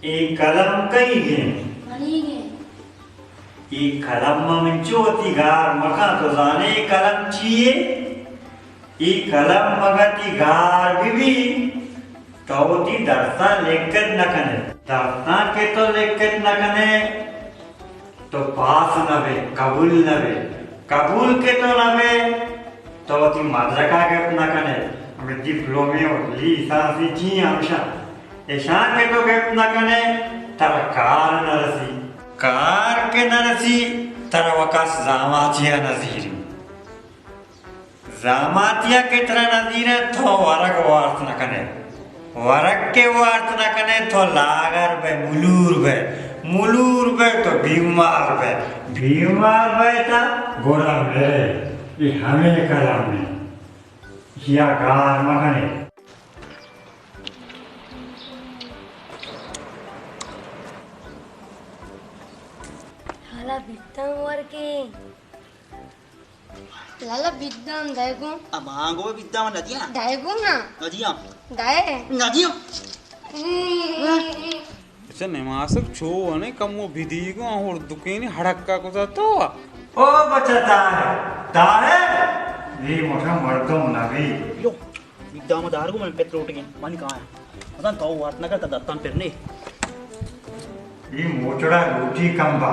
اے قلم کئیگ ایں؟ منیگ ایں۔ اے قلم ءَ منچو وتی گار مکن، تو زانے اے قلم چی یے؟ اے قلم اگاں تئی گار بہ بی، تو وتی درساں لکت نہ کن ئے۔ درساں کہ تو لکت نہ کن ئے، تو پاس نہ بئے، قبول نہ بئے۔ قبول کہ تو نہ بئے، تو وتی مدرک ءَ گپت نہ کن ئے۔ ہمے دیپلومے و لیسانسی چی ہمشاں، اشاں کہ تو گپت نہ کن ئے، ترا کار نہ رسی۔ کار کہ نہ رسی، ترا و کس زاماتی ءَ نہ زیری۔ زاماتی ءَ کہ ترا نہ زیرنت، تو ورگ وارت نہ کن ئے۔ ورگ کہ وارت نہ کن ئے، تو لاگر بئے، ملور بئے۔ ملور بئے تو بیمار بئے۔ بیمار بئے تا گڑا مرئے۔ اے ہمے قلم ایں۔ اشی ءَ گار مہ کن ئے۔ حالا بیتاں ورگے۔ لالا، بیدام دئے گوں۔ آ، ما گوں بیدام نہ دیاں۔ دئے گوں نا۔ نہ دیاں۔ دئے۔ نہ دیاں۔ اچھا، نماسگ چو انے کمو بیدی گوں، اور دکینی ہڑکا کتا تو۔ او بچہ طاہر، طاہر، یہ موٹا مردم نہ بی۔ لو، بیدام دار گوں من پت روٹگیں، من کہاں ہے؟ مثلاً تو وارت نہ کرتا دتان پر نے۔ یہ موچڑا لوٹی کمبا۔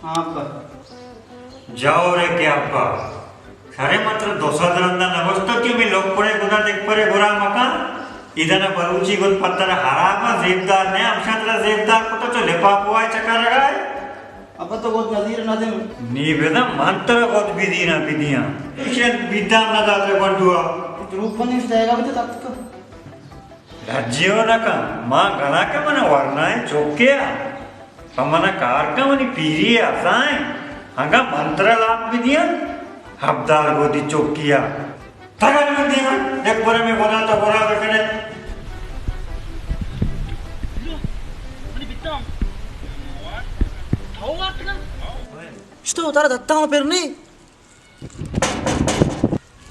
ہاں ابا۔ جاور ءَ کہ ابا، سرے من ترا دو سد رندا نہ گوشتگ کہ ہمے لکڑے گدا دگپرے گورا مکن۔ ادا نہ بلوچی گد پہ ترا حراب اَنت، زیبدار نہ اَنت، ہمشاں ترا زیبدار کتگ، چو لپاپو ءِ چکر ءَ ئے۔ ابا تو گد نزیر نہ دے۔ نی بداں من ترا گد بدیناں بدیاں۔ ایشی ءَ بیدام نہ داتگ بڈو ءَ۔ دروگ بندی اش دئیگ ءَ بیت تتک۔ لجیو نہ کن، ما گنا کہ من ورنائیں چوکے ءَ۔ پہ من کار کن، منی پیری ءَ ہسائیں۔ اگاں من ترا لاپ بدیاں، ہبدار گودی چوکی ءَ۔ تگل من دیما، یک برے میں گونا تو گورا بکنے۔ اشتو ترا دتاں پر نہیں۔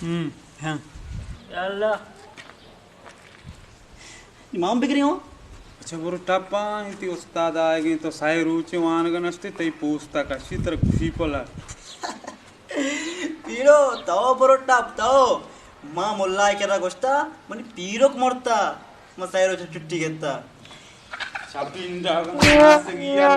ہم، ہاں۔ یا اللہ۔ امام بگرے ہوں۔ اچھا، برو ٹپاں، تئی استاد آئیگیں، تو سائے روچے وانگ نشتے، تئی پوستا کشی، ترا کشی پلا۔ پیرو، تو برو ٹپ، تو۔ ما ملا کرا گوشتا، منی پیرک مرتا، ما سائے روچے چھٹی گتا۔ شپی اندا گیا۔